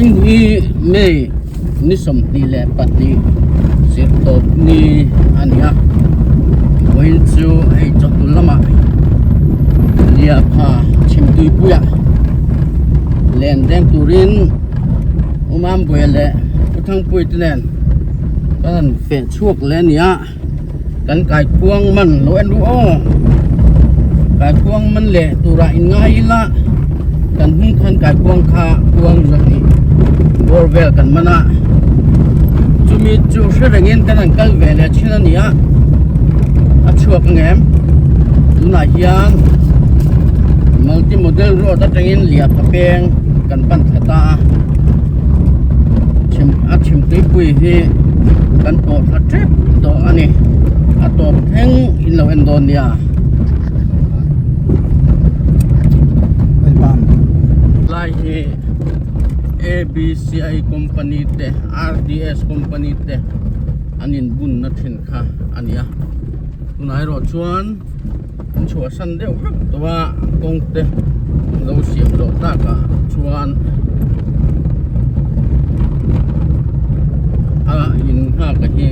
Vawiin hi May ni 22 zirtawp ni a ni a, vawiin chu hei chawhnu lamah Liapha chhimtuipuiah len deng turin Umambuai leh Uthangpui te nen kan han feh chhuak leh a ni a. Kan kaikuang man lo en ru aw kaikuang man leh turah in ngai ila kan hung khan kaikuang kha kuang zahnih bawr vel kan man a chumi chu hre rengin kan han kal ve leh thin a ni a a chhuak ang em tunah hian multi model road atangin liapha peng kan pan thla ta a chhim a chhim tuipui hi kan pawh thla tep tawh a ni a tawp thleng in lo en dawn nia lai hi A_B_C_I company te R_D_S company te an in bun na thin kha a ni a tunah erawh chuan an chhuahsan deuh vek tawh a kawng te lo siam zawh takah chuan a in nghak a hi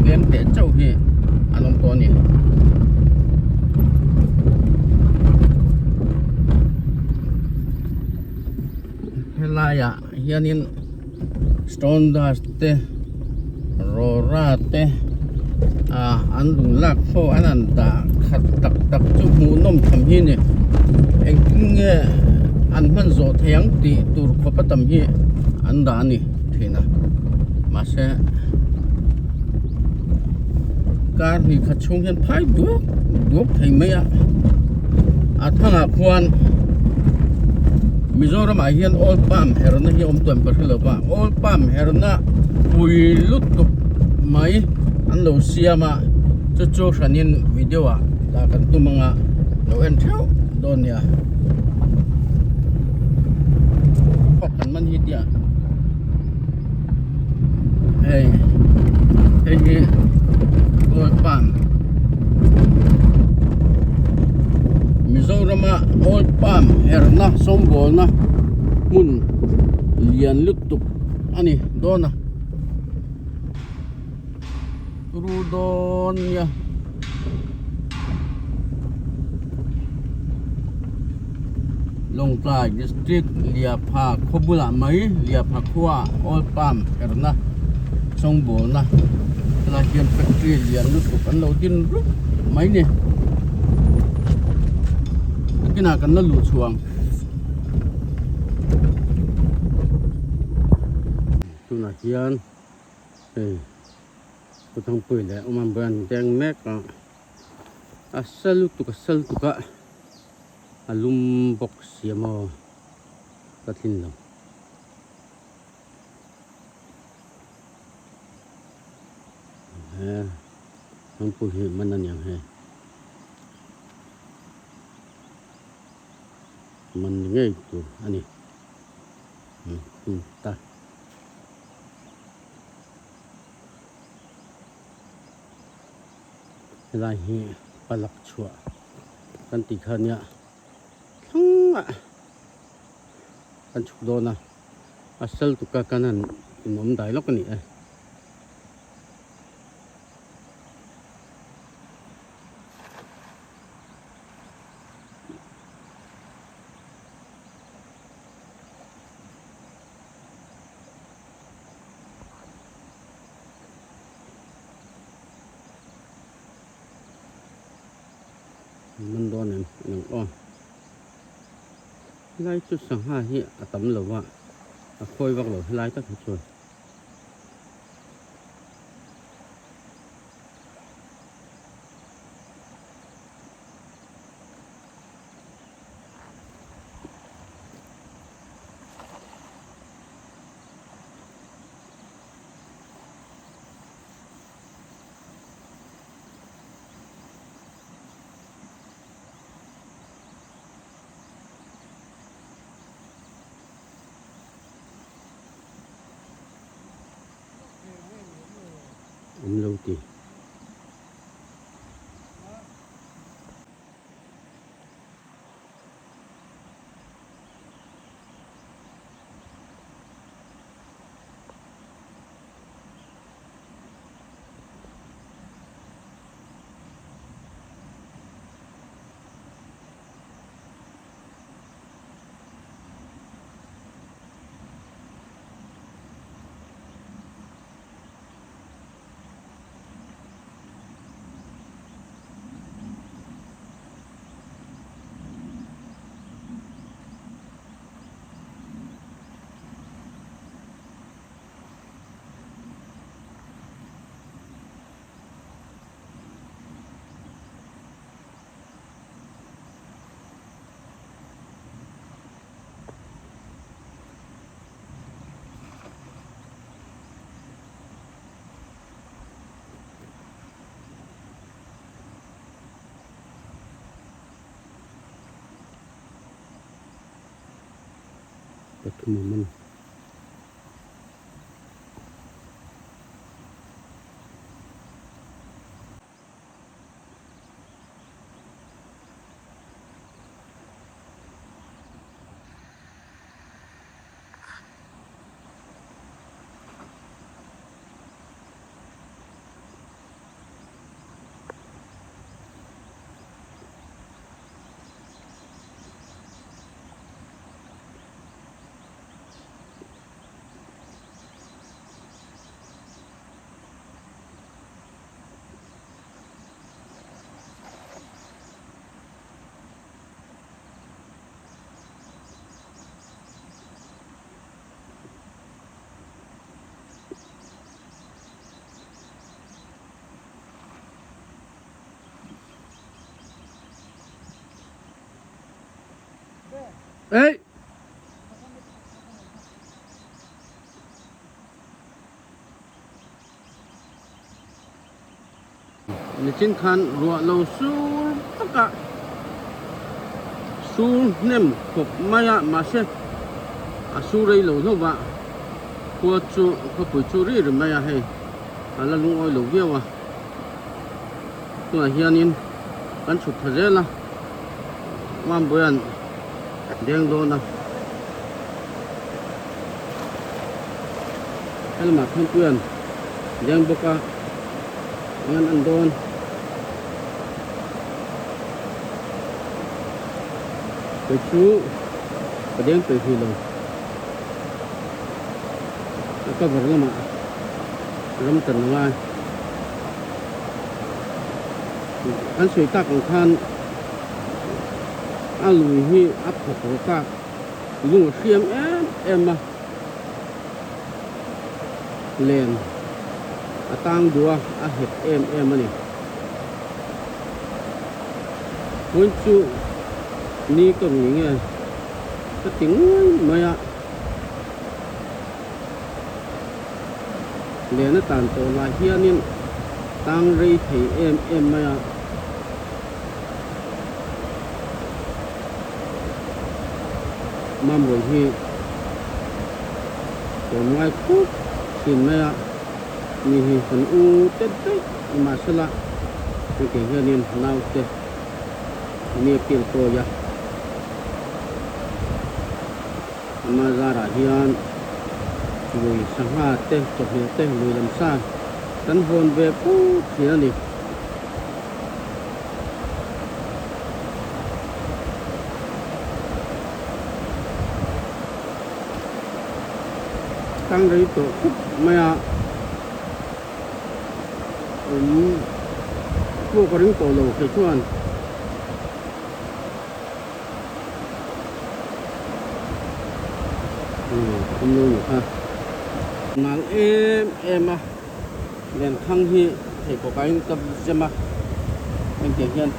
tlem teh chauh hi an awm tawh a ni. Helaiah hianin stone dust te rawra te ah an lung lak ho an han dah khat tak tak chu hmuhnawm tham hi a ni engtin nge an hman zawh thei ang tih tur khawp a tam hi an dah a ni thin a mahse kar hnih khat chhung hian phai duak duak thei mai a a thangah khuan Mizoram ah hian oil palm herna hi a awm tawn ka hre lo va oil palm herna pui lutuk mai an lo siam a chu chu hranin video ah dah kan tum anga lo en theuh dawn nia kan man hi tia hei hei hi oil palm Mizorama oil palm herna sawmbawlna hmun lian lutuk a ni dawn a ru dawn nia. Lawngtlai District Liapha khaw bulah mai Liapha khua Oil Palm herna sawngbawlna helai hian factory lian lutuk an lo din rup mai ni nakinah kan la luh chhuang tunah hian hei Thangpui leh Umambuai an deng mek a a sa lutuk a sa lutuk a. A lum bawk si a maw ka tlin lo. He thingpui hi man a niang hei. Man ni ngei tur a ni. Ta. Helai hi palak chhuah kan tih kha nia thlangah kan chhuk dawn a a sal tuka kan han inawm dai lawk a ni e. Man dawn em ang aw helai chu sangha hi a tam lo va a khawi vak lo helai tak hi chuan. Awm lo ti. Pathum awm a ni. Ey! Nichin khan ruah lo sur vak a, sur hnem khawp mai a, mahse a sur rei lo hlauh va, khua chu khawpui chu ri ri mai a hei a la lungawi lo viau a, tunah hianin kan chhuk tha zel a, Mambawia'n deng dawn a, helamah Thangpuia'n deng bawk a. Ngan an dawn. Kei chu ka deng peih hrih lo. A cover lamah ram tan a ngai. Kan sawi tak ang khan a lui hi a phawk rawk a, lung a hriam em em a. Len a tang duh a, a het em em a ni. Vawiin chu ni ka rui nge ka ti nguai mai a, len a tan tawh lah hianin tang rei thei em em mai a. Mambawi hi tlawm ngai khawp thin mai a, mi hi kan u tet daih mahsela hei kei hianin naute mi a kil kawi a, ama zarah hian lui sangha te chawhmeh te lui lam sa kan hawn ve fo thin a ni. Tang rei tawh khawp mai a awm pawh ka ring tawh lo kei chuan awm lo ni kha nal em em a. Lenkhang hi pheikhawk ah in ka zem a engtiang hian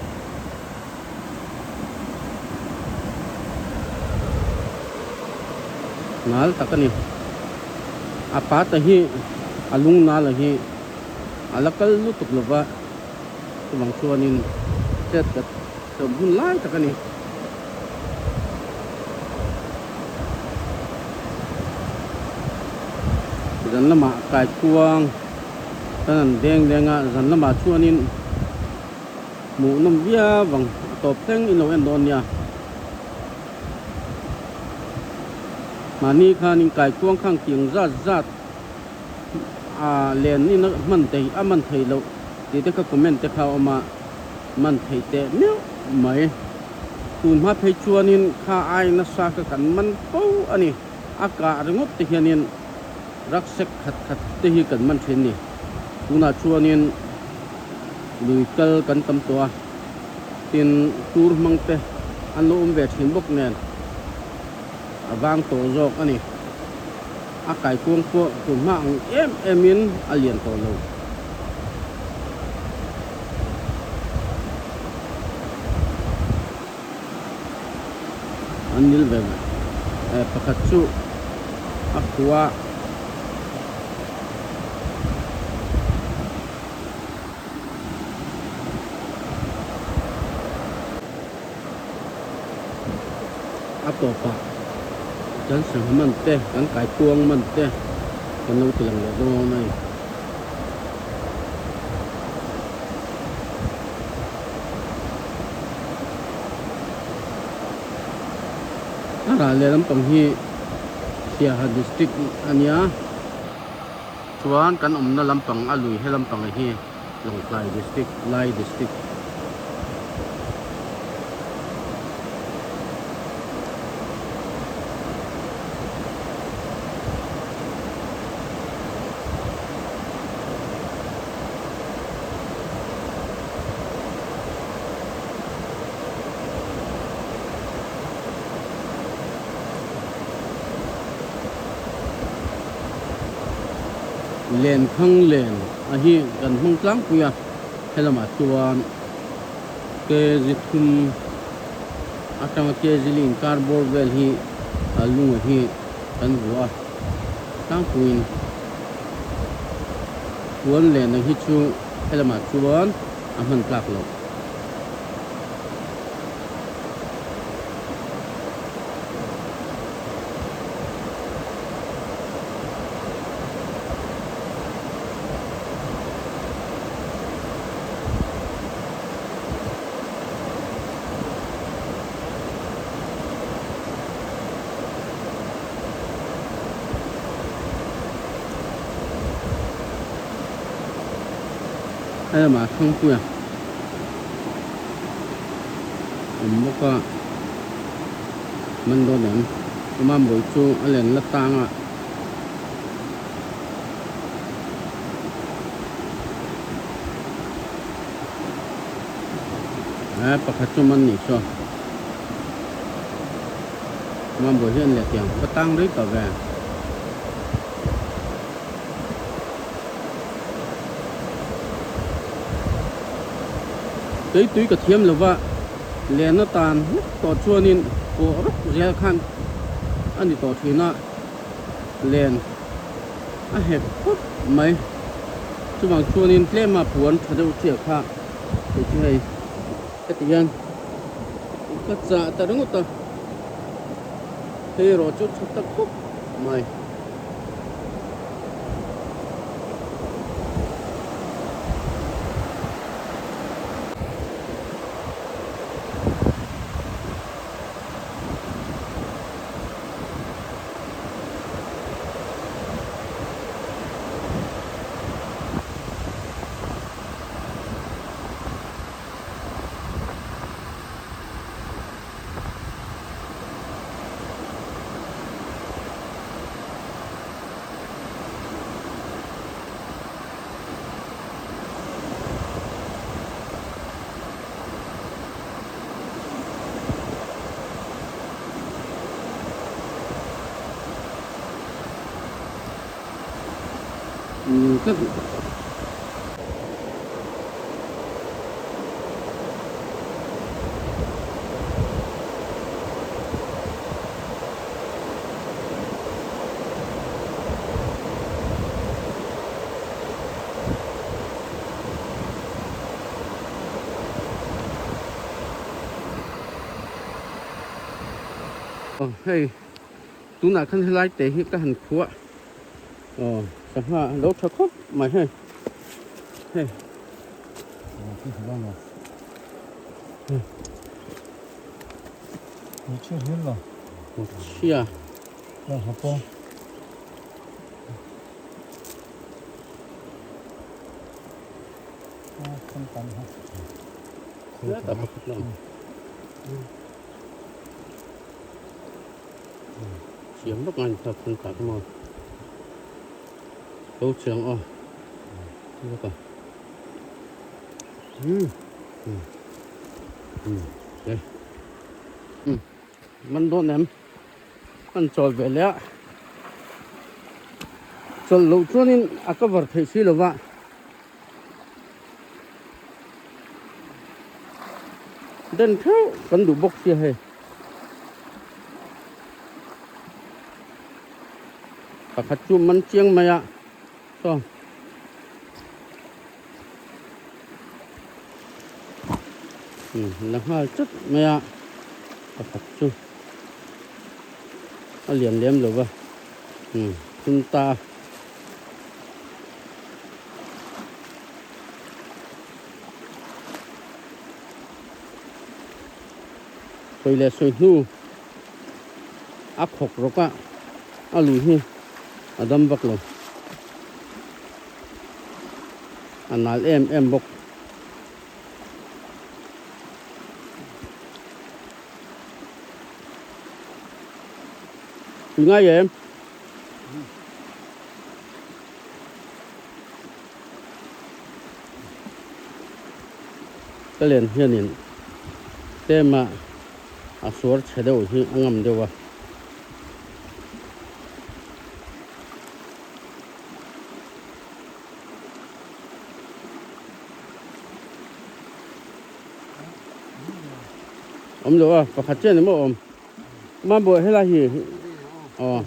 nal tak a ni a pata hi a lung nal a hi a la kal lutuk lova chuvang chuanin chet ka thiam hun lai tak a ni. Zan lamah kaikuang kan han deng deng a zan lamah chuanin hmuh nawm viau ang a tawp thleng in lo en dawn nia mahni khanin kaikuang khan tiang zat zat ah len in a hman thei a man thei loh tih te kha comment te kha a awm a man theih teh meuh mai. Tun hma phei chuanin kha ai nasa kha kan man fo a ni. A kah ringawt te hianin rucksack khat khat te hi kan man thin a ni. Tunah chuanin lui kal kan tam tawh a, tin tur hmang te an lo awm ve thin bawk nen a vang tawh zawk a ni. A kaikuang pawh tun hma ang em emin a lian tawh lo. An nil ve ve. Eh pakhat chu a khua a tawpah. Kan sangha man te kan kaikuang man te kan lo ti lang leh dawn a ni. A ral leh lampang hi Siaha district a nia chuan kan awmna lampang a lui he lampang hi Lawngtlai district Lai district. Lenkhang len a hi kan hmang tlangpui a helamah chuan kg thum atanga kg li inkar bawr vel hi a lunga hi kan vuah a tlangpuiin puan len ang hi chu helamah chuan a hman tlak loh. Helamah Thangpuia awm bawk a man dawn em Mambawi chu a len la tang a. Eh pakhat chu man nih saw Mambawi hian leh tiang va tang rei tawh ve. Tui tui ka thiam lo va len atan hlek tawh chuanin pawh rawk zel khan a ni tawh thin a len a hek khawp mai chuvang chuanin tlema puan tha deuh chiah kha hei chu hei heti hian ka chah ta ringawt a hei erawh chu tha ta khawp mai. Aw hei tunah khan helai te hi ka han khuah aw sangha a lo tha khawp mai hei hei. Chhia. Siam vak ngai kha phun tak maw lo chiang aw vak a um um um man dawn em an chawl ve leh a chawlh loh chuanin a cover theih si lova. Den theuh kan duh bawk sia hei pakhat chu man chiang mai a saw la nghal chat mai a pakhat chu. A lian lem lo va umm thim ta a. Sawi leh sawi hnu a khawk rawk a a lui hi a dam vak lo a nal em em bawk. Tui ngai em? Ka len hianin tlema a suar chhe deuh hi a ngam deuh a. Awm lo a, pakhat chiah ni maw awm. Mambawi helai hi aw.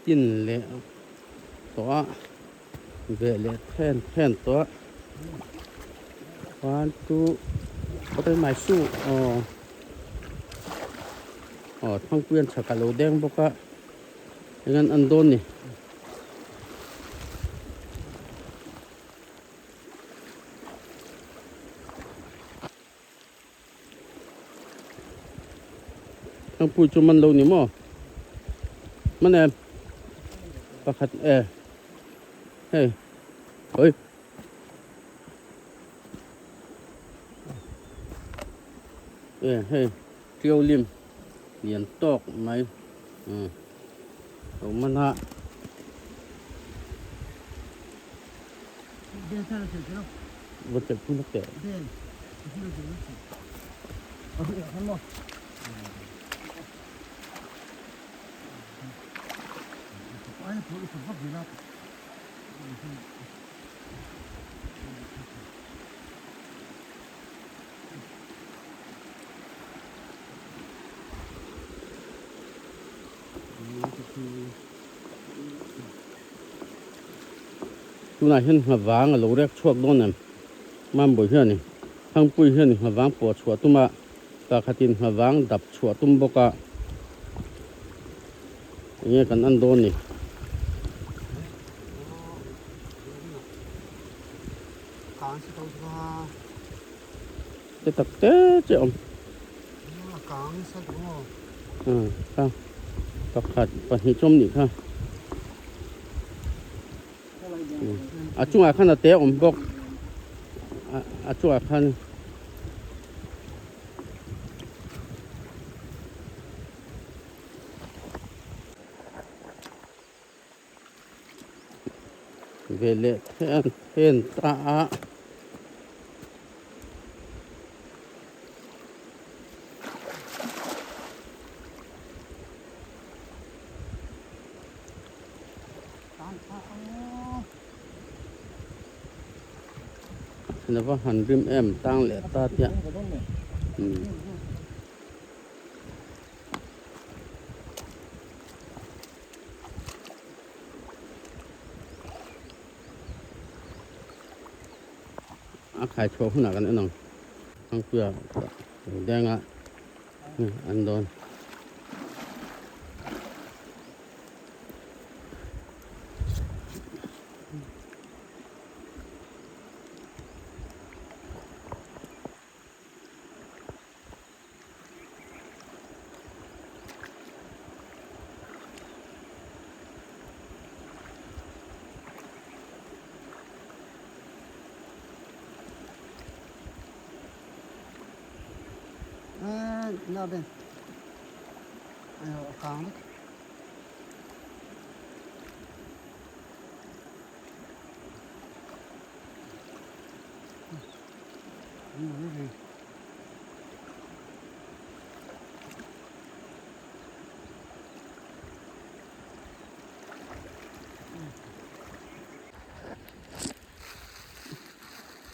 Tin leh tawh a ve leh then then tawh a one two three mai su aw aw thangpui an chhak a lo deng bawk a eng an an dawn ni. Thangpui chu man lo ni maw? Man em? Pakhat e. Hei. Oi. E hei. Tiau lim. Lian tawk mai. Um. Lo man a. Va chelh pui lawk teh. Tunah hian nghavang a lo rek chhuak dawn em? Mambawi hianin Thangpui hianin nghavang pawh chhuah tum a, pakhatin nghavang dap chhuah tum bawk a, enge kan en dawn ni? Te tak te che awm. Kha pakhat pahnih chu awm nih kha. A chungah khan a te awm bawk. A chungah khan. Ve leh then then ta a. Nava han rim em tang leh ta tia. A khai chhuah hunah kan en ang thangpuia lo deng a an dawn.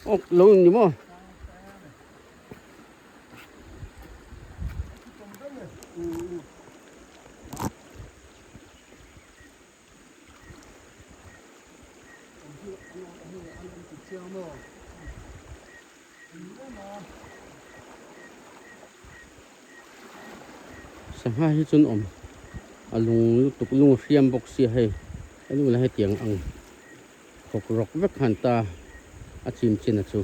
Awk lo ni maw? Sangha hi chuan awm a lung lutuk lung a hriam bawk sia hei a nu la hetiang ang khawk rawk vek khan ta a chim chin a chu.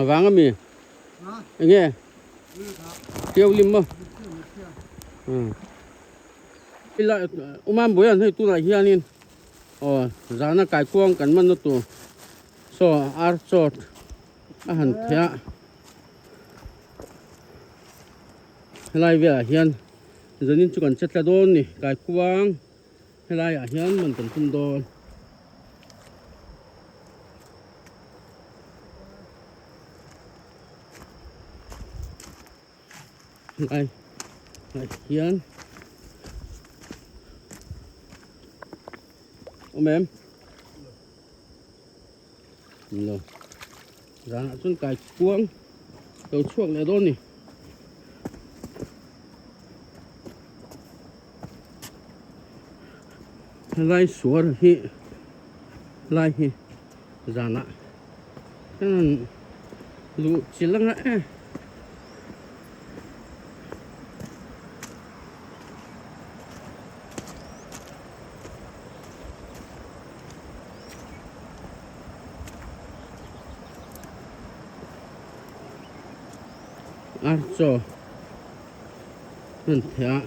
Vang ami enge tiau lim maw ila umam buai an hei tunah hianin aw zana kaikuang kan man na tur saw ar chaw a han theh a helai velah hian zanin chu kan che tla dawn ni kaikuang helai ah hian man kan tum dawn. Helai ah hian awm em lo zanah chuan kai kuang lo chhuak leh dawn ni. Helai suar hi lai hi zanah hian luh chilh anga e. Ar chaw hman theih a.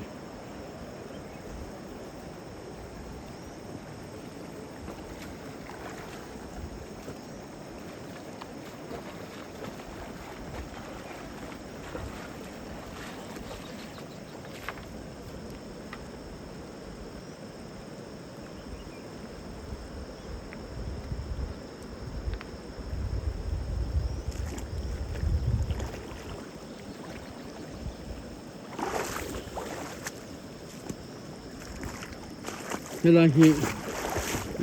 Helai hi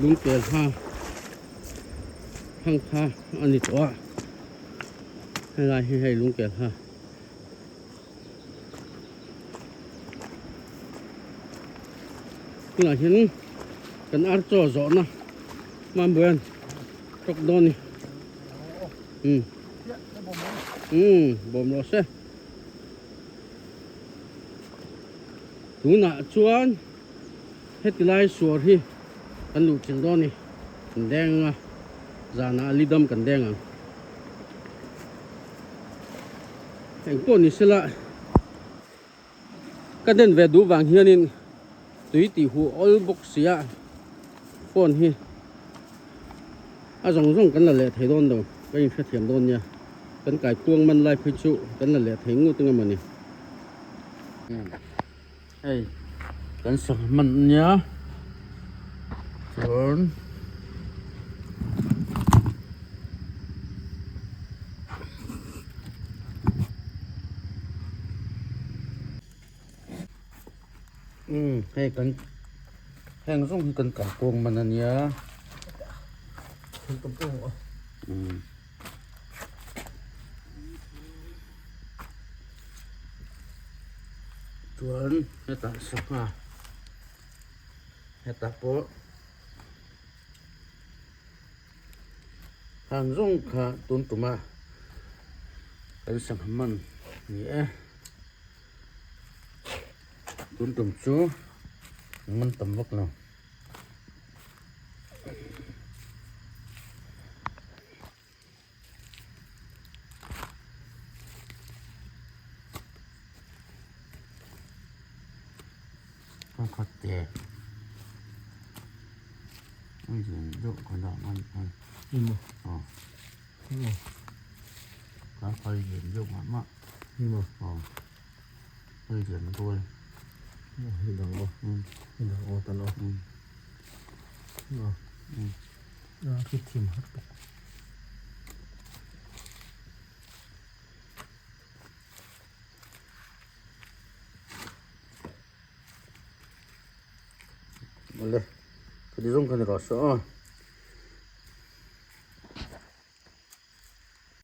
lungtel ha thang kha a ni tawh a helai hi hei lungtel ha. Tunah hian kan ar chaw zawhna Mambuaian tawk dawn a ni. Umm umm bawm rawh se. Tunah chuan heti lai suar hi kan luh chilh dawn a ni. Kan deng ang a, zanah a lidam kan deng ang. Engpawh ni sela ka den ve duh vang hianin tui tih huh awl bawk sia phone hi a zawng zawng kan la leh thei dawn lo ka inhrethiam dawn nia kan kai kuang man lai phei chu kan la leh thei ngut eng emawni hei kan sangha hman ania chuan. Umm hei kan heng zawng hi kan kalkawng man ania umm. Chuan hetah sangha hetah pawh Hang zawng kha tun tuma kan sangha man ni e tun tum chu man tam vak lo. Kawngkhat te a lian deuh ka dah ngai khan aw kha kha lian deuh mah mah. Ni maw? Aw. Hei lian rual. Hei dang aw. Hei dang aw tan aw. Aw. A khi thim har bawk. Awle. Khati zawng kha ni rawh se aw.